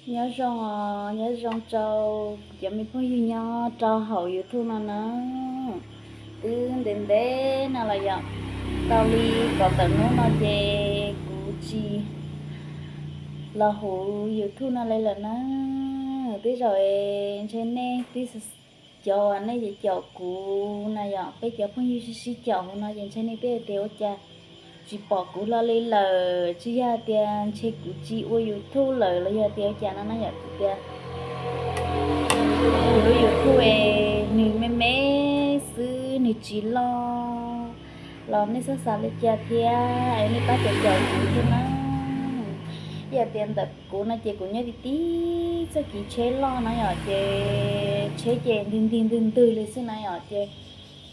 Nyob zoo os, nyob zoo rau cov me phooj ywg nyob rau hauv YouTube no na. Twb ntev ntev no los yog tau li kaum tawm hnub no ces kuv tsis los hauv YouTube no li lawm na. Twb zaum ntshe nej twb, cov uas nej caum kuv na yom, peb cov phooj ywg sib sib caum hauv no ces ntshe nej twb hais tias ua cas tsis pom kuv hlo li lawm, tsis yog hais tias ntshe kuv tsis ua YouTube lawm los yog tias ua cas no na yom, tias kuv lub YouTube es nws me me xwb, nws tsis loj los nej txhob xav li cas thiab es nej pab caum caum kuv thiab na. Ib yam tias ntawm kuv no ces kuv nyob ti ti txoj kev tsheb loj na yom, ces tsheb ces ntwg ntwg ntwg ntwg li xwb na yom, ces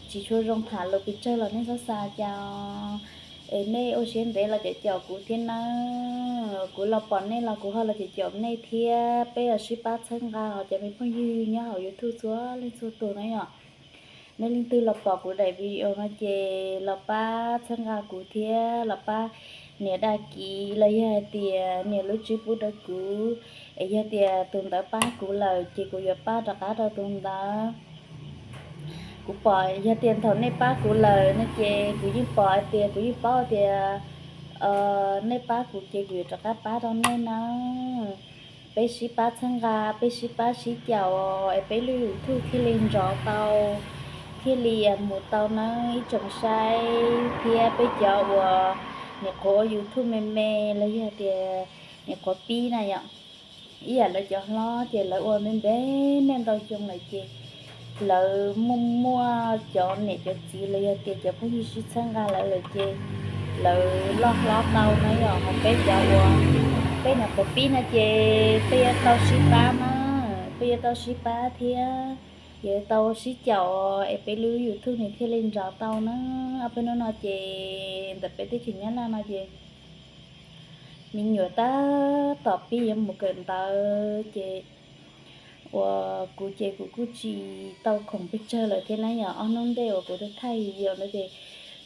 tsis tshua zoo tham lus pes tsawg los nej txhob xav cas. Es nej ua siab ntev los caum caum kuv thiab na. Kuv los pom nej los kuv ho los caum caum nej thiab, peb los sib pab txhawb nqa os cov me phooj ywg nyob hauv YouTube txhua leej txhua tus na yom. Nej leej twg los pom kuv daim video no ces los pab txhawb nqa kuv thiab los pab nias dag kiv los yog hais tias nias lub tswb pub rau kuv, es yog tias tus ntawd pab kuv lawm ces kuv yuav pab rov qab rau tus ntawd. Kuv pom yog tias thaum nej pab kuv lawm no ces kuv yeej pom hais tias kuv yeej paub tias nej pab kuv ces kuv yuav rov qab pab rau nej na. Peb sib pab txhawb nqa, peb sib pab sib caum es peb lub YouTube thiaj li nrov tau, thiaj li mus tau na ib tsoom saib thiab peb cov uas nyuam qhuav ua YouTube me me los yog tias nyuam qhuav pib na yom. Ib yam lawv cov hlob ces lawv ua ntev ntev niaj ntau xyoo lawm ces lawv muaj muaj cov niam cov txiv los yog tias cov phooj ywg sib txhawb nqa lawv lawm ces lawv loj hlob tau na yom. Ho peb cov uas peb nyuam qhuav pib no ces peb yuav tau sib pab na, peb yuav tau sib pab thiab yuav tau sib caum es peb lub YouTube nws thiaj li nrov tau na. Ob peb hnub no ces ntawm peb teb chaws Nyab Laj no ces me nyuam tab tom pib yuav mus kawm ntawv ces uas kuv ces kuv kuj tsis tau khoom pes tsawg lawm thiab na yom. Ob hnub ntej uas kuv thaij video ntawd ces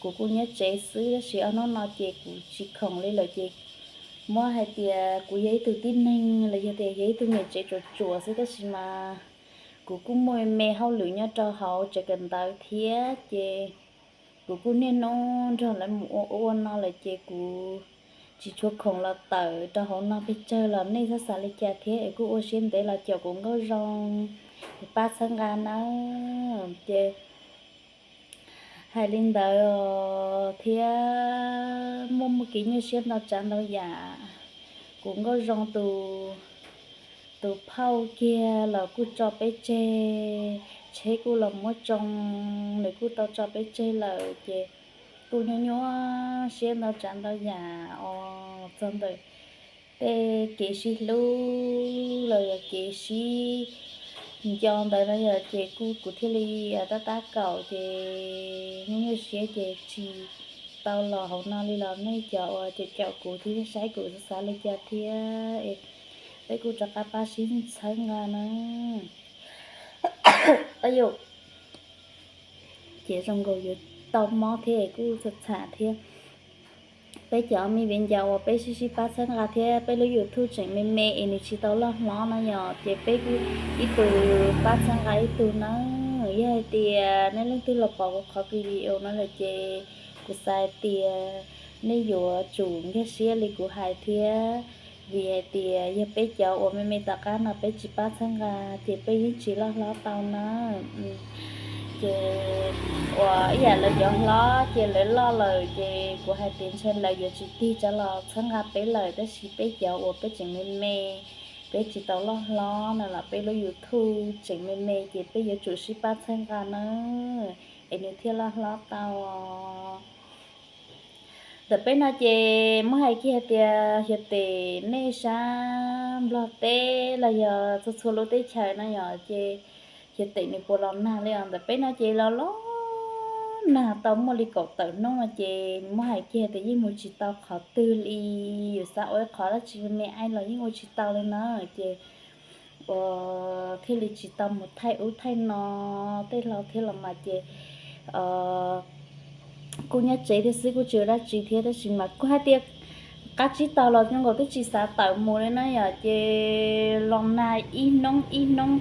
kuv kuj nyob tsev xwb tab sis ob hnub no ces kuv tsis khoom li lawm ces muab hais tias kuv yog ib tug tib neeg los yog tias yog ib tug niam tsev tsuas tsuas xwb tab sis mas kuv kuj muaj me hauj lwm nyob rau hauv tsev kawm ntawv thiab ces kuv kuj niaj hnub nrog lawv mus ua ua no lawm ces kuv tsis tshua khoom los tawm rau hauv no pes tsawg los nej txhob xav li cas thiab es kuj ua siab ntev los caum kuv nkauj zoo, kuv pab txhawb nqa na. Ces hais li ntawd thiab muaj muaj kev nyuaj siab ntau tsav ntau yam. Kuv nkauj zoo tus, tus phauj kiag los kuj tso peb tseg, tsheb kuj los muab tsoo, nws kuj tau tso peb tseg lawm ces kuj nyuaj nyuaj siab ntau tsav ntau yam os. Txog ntawm tej kev sib hlub los yog kev sib nco ntawd no yog ces kuj kuv thiaj li tab tab kaum ces nyuaj nyuaj siab ces tsis tau los hauv no li los nej cov uas caum caum kuv thiab saib kuv xav li cas thiab es peb kuj rov qab pab sib txhawb nqa na. Ces zoo nkaus yuav tau mob thiab kuj txham txham thiab. Peb cov me viv ncaus uas peb sib sib pab txhawb nqa thiab peb lub YouTube tseem me me es nws tsis tau loj hlob no yom ces peb kuj ib tug pab txhawb nqa ib tug na. Yog hais tias nej leej twg los pom kuv qhov video no lawm ces kuv xav hais tias nej yuav tsum nkag siab li kuv hais thiab, vim hais tias yog peb cov uas me me tom qab no peb tsis pab txhawb nqa ces peb yeej tsis loj hlob tau na. Ces uas ib yam lawv cov hlob ces lawv loj lawm ces kuv hais tias ntshe lawv yuav tsis tig rov los txhawb nqa peb lawm tab sis peb cov uas peb tseem me me, peb tsis tau loj hlob no los peb lub YouTube tseem me me ces peb yuav tsum sib pab txhawb nqa na es nws thiaj loj hlob tau. Ntawm peb no ces muab hais kiag tias xyov tes nej sab Nplog teb los yog txhua txhua lub teb chaws no yom ces xyov tes nws puas los nag li os. Ntawm peb no ces los los nag tau muaj li kaum tawm hnub no ces muab hais kiag tias yeej mus tsis tau qhov twg li, yus xav ua ib qhov dab tsi me me aib los yeej ua tsis tau li na ces uas thiaj li tsis tau mus thaij ub thaij no tej hlau thiab los mas ces kuj nyob tsev thiab xwb kuj tsis ua dab tsi thiab tab sis mas kuj hais tias qab tsib taug los zoo nkaus twb tsis xav tawm mus li na yom, ces los nag ib hnub ib hnub,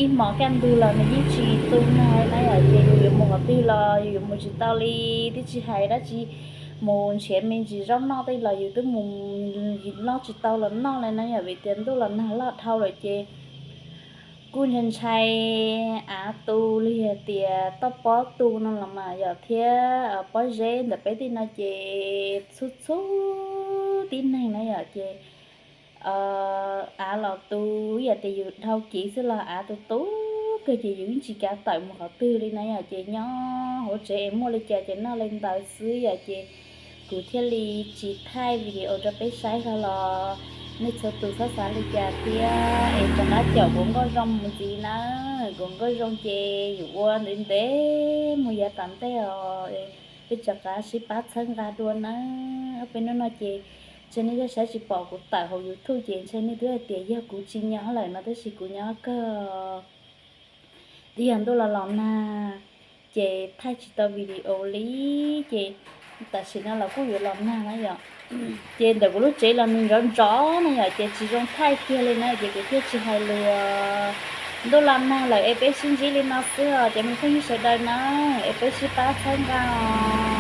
ib hmos kaj ntug los nws yeej tsis tu nag li na yom, ces yus yuav mus qhov twg los yus yuav mus tsis tau li, twb tsis hais dab tsi, mus nrhiav me ntsis zaub noj tej los yus twb mus noj tsis tau los noj li na yom, vim tias ntuj los nag loj dhau lawm ces kuj ntshai ntshai av tu li hais tias toj pob tu no los mas yom, thiab pob zeb ntawm peb tej no ces txhub txhub tib neeg na yom, ces av los tu, yam tias yus dhau kev xwb los av tu tu kawg ces yus yeej tsis kav tawm mus qhov twg li na yom, ces nyob hauv tsev es muaj li cas ces noj li ntawd xwb yom, ces kuv thiaj li tsis thaij video rau peb saib hlo los nej txhua tus txhob xav li cas thiab es rov qab caum kuv nkauj zoo mus ntxiv na. Kuv nkauj zoo ces yus ua ntev ntev mus yav tom ntej os, peb rov qab sib pab txhawb nqa dua na. Ob peb hnub no ces ntshe nej yeej saib tsis pom kuv tawm hauv YouTube ces ntshe nej twb hais tias yog kuv tsis nyob lawm no, tab sis kuv nyob kawg. Twb yog ntuj los los nag ces thaij tsis tau video li, ces tam sim no los kuj yuav los nag na yom. Ces ntawm kuv lub tsev los nws nrov nrov na yom, ces tsis zoo thaij kiag li na, ces kuv thiaj tsis hais lus. Ntuj los nag lawm es peb sib ntsib li no xwb os cov me phooj ywg sawv daws na, es peb sib pab txhawb nqa os.